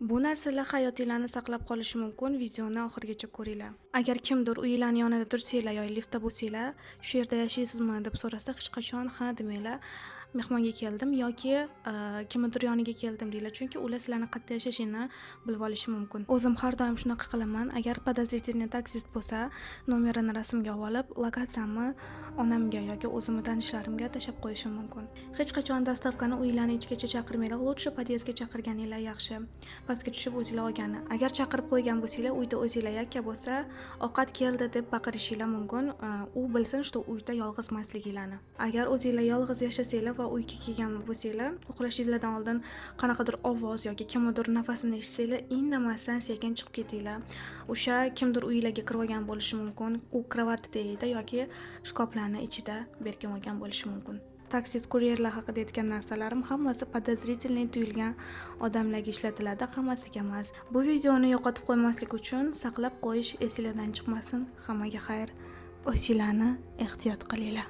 Bu narsalar hayotinglarni saqlab qolishi mumkin. Videoni oxirigacha ko'ringlar. Agar kimdir uyinglarni yonida tursanglar yoki liftda bo'lsanglar, "Shu yerda yashaysizmi?" deb so'rasa, hech qachon "Ha" demanglar. "Mehmonga keldim" yoki "Kimnidir yoniga keldim" denglar, chunki ular sizlarni qayerda yashashingni bilib olishi mumkin. O'zim har doim shunaqa qilaman. Agar подозрительный taksist bo'lsa, nomerini rasmga olib, lokatsiyamni onamga yoki o'zimni tanishlarimga tashlab qo'yishim mumkin. Hech qachon доставка ni uylarni ichigacha chaqirmanglar. Лучше podyezdga chaqirganinglar yaxshi. Pastga tushib o'zinglar olgani. Agar chaqirib qo'ygan bo'lsanglar, uyda o'zinglar yakka bo'lsa, "Ovqat keldi" deb baqirishinglar mumkin. U bilsin, что uyda yolg'iz emasliginglarni. Agar o'zinglar yolg'iz yashasanglar va uyga kelgan bo'lsanglar, uxlashinglardan oldin qanaqadir ovoz yoki kimnidir nafasini eshitsanglar, indamasdan sekin chiqib ketinglar. O'sha kimdir uyinglarga kirib olgan bo'lishi mumkin. U кровать tagida yoki shkaflarni ichida berkinib olgan bo'lishi mumkin. Taksist, kuryerlar haqida aytgan narsalarim hammasi подозрительный tuyulgan odamlarga ishlatiladi, hammasiga emas. Bu videoni yo'qotib qo'ymaslik uchun saqlab qo'yish esinglardan chiqmasin. Hammaga xayr. O'zinglarni ehtiyot qilinglar.